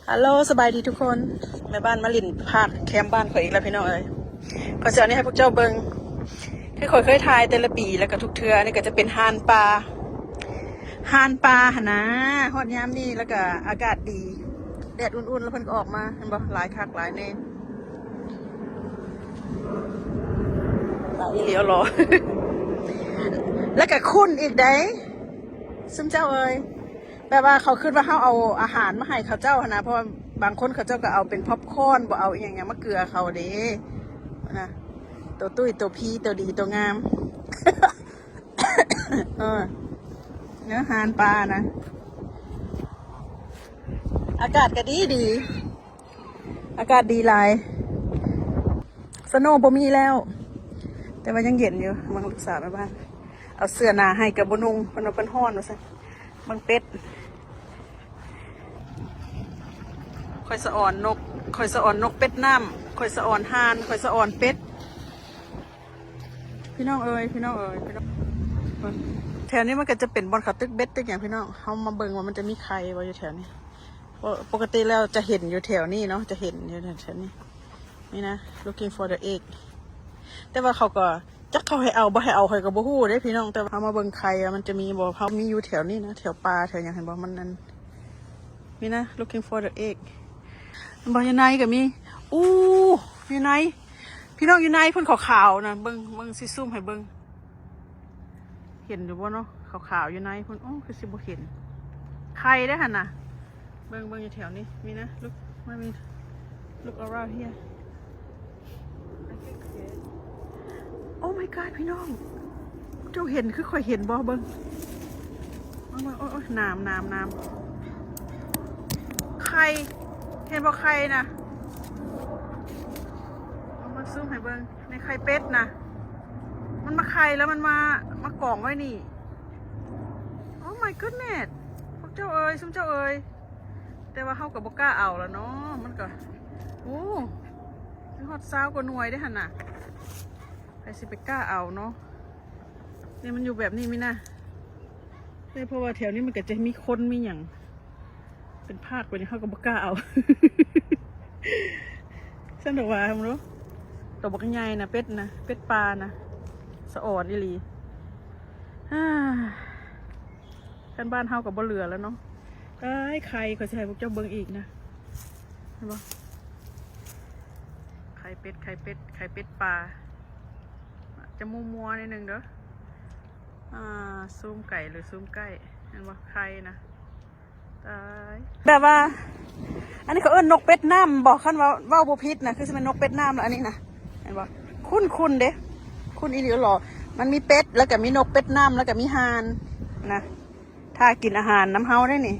ຮາໂລ ສະບາຍດີທຸກຄົນ ແມ່ບ້ານມາຫຼິ້ນພາກແຄມບ້ານຂ້ອຍອີກແລ້ວພີ່ນ້ອງເອີຍ. ຂ້ອຍຊິເອົານີ້ໃຫ້ພວກເຈົ້າເບິ່ງ ຄືຂ້ອຍເຄີຍຖ່າຍແຕ່ລະປີ ແລ້ວກໍທຸກເທື່ອ. ອັນນີ້ກໍຈະເປັນຫານປ່າ ຫານປ່າຫັ້ນນາ. ຮອດຍາມນີ້ແລ້ວກໍອາກາດດີ ແດດອຸ່ນໆ ແລ້ວເພິ່ນກໍອອກມາ ເຫັນບໍ່? ຫຼາຍຄັກຫຼາຍແນ່ ຫຼາຍອີ່ຫຼີເນາະ. ແລ້ວກໍຂຸ້ນອີກໃດ໋ ຊຸມເຈົ້າເອີຍ. ແບບວ່າເຂົາຄິດວ່າເຮົາເອົາອາຫານມາໃຫ້ເຂົາເຈົ້າຫັ້ນນະ ເພາະວ່າບາງຄົນເຂົາເຈົ້າກໍເອົາເປັນພອບຄອນ ບໍ່ເອົາອີ່ຫຍັງຫຍັງມາເກືອເຂົາເດ້ນະ. ໂຕຕຸ້ຍ ໂຕພີ ໂຕດີ ໂຕງາມ ເອີ ເນາະ ຫານປ່ານະ. ອາກາດກໍດີດີ ອາກາດດີຫຼາຍ. ສະໂນບໍ່ມີແລ້ວ ແຕ່ວ່າຍັງເຢັນຢູ່. ເບິ່ງລູກສາວແມ່ບ້ານ ເອົາເສື້ອໜາໃຫ້ກໍບໍ່ນຸ່ງ ເພິ່ນວ່າເພິ່ນຮ້ອນວ່າຊັ້ນ. ເບິ່ງເປັດ ຂ້ອຍສະອອນນົກ ຂ້ອຍສະອອນນົກເປັດນ້ຳ ຂ້ອຍສະອອນຫ່ານ ຂ້ອຍສະອອນເປັດ. ພີ່ນ້ອງເອີຍ ພີ່ນ້ອງເອີຍ ພີ່ນ້ອງ ແຖວນີ້ມັນກໍຈະເປັນບ່ອນເຂົາຕຶກເບັດຕຶກຫຍັງພີ່ນ້ອງ. ເຮົາມາເບິ່ງວ່າມັນຈະມີໄຂ່ບໍ່ຢູ່ແຖວນີ້. ປົກກະຕິແລ້ວຈະເຫັນຢູ່ແຖວນີ້ເນາະ ຈະເຫັນຢູ່ແຖວນີ້. ນີ້ນະ looking for the egg ແຕ່ວ່າເຂົາກໍ ຈັກເຂົາໃຫ້ເອົາບໍ່ໃຫ້ເອົາ ຂ້ອຍກໍບໍ່ຮູ້ເດ້ພີ່ນ້ອງ. ແຕ່ວ່າເຮົາມາເບິ່ງໄຂ່ວ່າມັນຈະມີບໍ່ ເຮົາມີຢູ່ແຖວນີ້ນະ ແຖວປ່າແຖວຫຍັງ ເຫັນບໍ່? ມັນນັ້ນ ນີ້ນະ looking for the egg ເຫັນບໍ່? ຢູ່ໃນກໍມີ. ອູ້ ຢູ່ໃນ ພີ່ນ້ອງ ຢູ່ໃນພຸ້ນຂາວໆນະ. ເບິ່ງ ເບິ່ງ ຊິຊູມໃຫ້ເບິ່ງ ເຫັນຢູ່ບໍ່ເນາະ? ຂາວໆຢູ່ໃນພຸ້ນ. ໂອ້ ຄືຊິບໍ່ເຫັນ ໄຂ່ເດ້ຫັ້ນນະ. ເບິ່ງ ເບິ່ງຢູ່ແຖວນີ້ມີນະ. Look ມັນມີ look around here. ໂອ້ my god ພີ່ນ້ອງ ເຈົ້າເຫັນຄືຂ້ອຍເຫັນບໍ່? ເບິ່ງ ເບິ່ງ ເບິ່ງ. ໂອ້ຍ ໂອ້ຍ ໜາມ ໜາມ ໜາມ ໄຂ່ ເຫັນບໍ່? ໄຂ່ນະ ເອົາມາຊູມໃຫ້ເບິ່ງ. ໃນໄຂ່ເປັດນະ ມັນມາໄຂ່ແລ້ວມັນມາ ມາກອງໄວ້ນີ້. Oh my goodness ພວກເຈົ້າເອີຍ ຊຸມເຈົ້າເອີຍ. ແຕ່ວ່າເຮົາກໍບໍ່ກ້າເອົາລະເນາະ ມັນກໍ ໂອ້ ມີຮອດຊາວກວ່າໜ່ວຍເດ້ຫັ້ນນະ. ໃຜຊິໄປກ້າເອົາເນາະ? ນີ້ມັນຢູ່ແບບນີ້ມີນະ. ເພາະວ່າແຖວນີ້ມັນກໍຈະມີຄົນມີຫຍັງ ເປັນພາກເປັນຫຍັງ ເຮົາກໍບໍ່ກ້າເອົາ. ຊັ້ນດອກວ່າ ເບິ່ງດູ ໂຕບັກໃຫຍ່ນະ ເປັດນະ ເປັດປ່ານະ ສະອອນອີ່ຫຼີ. ຄັນບ້ານເຮົາກໍບໍ່ເຫຼືອແລ້ວເນາະ. ອ້າຍ ໄຂ່ ຂ້ອຍຊິໃຫ້ພວກເຈົ້າເບິ່ງອີກນະ ເຫັນບໍ່? ໄຂ່ເປັດ ໄຂ່ເປັດ ໄຂ່ເປັດປ່າ. ຈະມົວໆໜ້ອຍໜຶ່ງເດີ. ອ່າ ຊູມໄກຫຼືຊູມໃກ້ ເຫັນບໍ່? ໄຂ່ນະ. ຕາຍ ແບບວ່າ ອັນນີ້ເຂົາເອີ້ນນົກເປັດນ້ຳບໍ? ຄັນວ່າເວົ້າບໍ່ຜິດນະ ຄືຊິແມ່ນນົກເປັດນ້ຳລະ ອັນນີ້ນະ ເຫັນບໍ່? ຄຸ້ນໆເດ້ ຄຸ້ນອີ່ຫຼີຫຼໍ. ມັນມີເປັດ ແລ້ວກໍມີນົກເປັດນ້ຳ ແລ້ວກໍມີຫ່ານນະ ຖ້າກິນອາຫານນຳເຮົາໄດ໋ນີ້.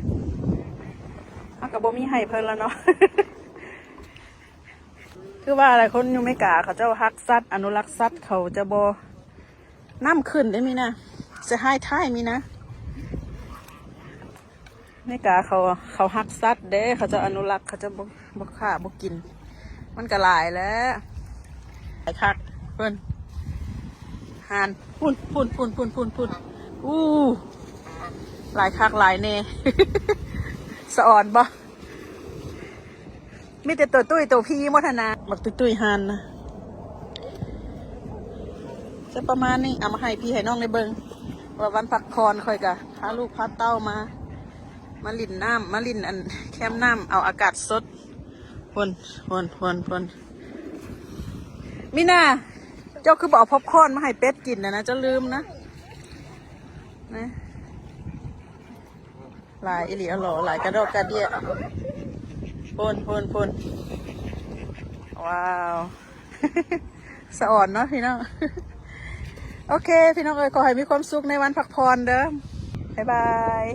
ເຮົາກໍບໍ່ມີໃຫ້ເພິ່ນລະເນາະ. ຄືວ່າຫຼາຍຄົນຢູ່ເມກາ ເຂົາເຈົ້າຮັກສັດ ອະນຸລັກສັດ ເຂົາຈະບໍ່ ນ້ຳຂຶ້ນເດ້ມີນະ Say hi Thai ມີນະ. ເມກາເຂົາ ເຂົາຮັກສັດເດ້ ເຂົາເຈົ້າອະນຸລັກ ເຂົາເຈົ້າບໍ່ ບໍ່ຂ້າບໍ່ກິນ. ມັນກໍຫຼາຍແຫຼະ ຫຼາຍຄັກ ເພິ່ນ ຫ່ານ ພຸ້ນ ພຸ້ນ ພຸ້ນ. ອູ້ ຫຼາຍຄັກຫຼາຍແນ່. ສະອອນບໍ່? ມີແຕ່ໂຕຕຸ້ຍໂຕພີໝົດຫັ້ນນະ ບັກຕຸ້ຍໆຫັ້ນນະ. ຈະປະມານນີ້ ເອົາມາໃຫ້ພີ່ໃຫ້ນ້ອງໄດ້ເບິ່ງ ວ່າວັນພັກຜ່ອນຂ້ອຍກະພາລູກພາເຕົ້າມາ ມາຫຼິ້ນນ້ຳ ມາຫຼິ້ນອັນແຄມນ້ຳ ເອົາອາກາດສົດ. ພຸ້ນ ພຸ້ນ ພຸ້ນ ພຸ້ນ. ມີນາ ເຈົ້າຄືບໍ່ເອົາພອບຄອນມາໃຫ້ເປັດກິນນະ ເຈົ້າລືມນະ ນະ. ຫຼາຍອີ່ຫຼີ ອະຫຼໍ ຫຼາຍກະດອກກະເດຍ. ພຸ້ນ ພຸ້ນ ພຸ້ນ ວ້າວ ສະອອນເນາະພີ່ນ້ອງ. ໂອເຄ ພີ່ນ້ອງເອີຍ ຂໍໃຫ້ມີຄວາມສຸກໃນວັນພັກຜ່ອນເດີ. ບາຍບາຍ.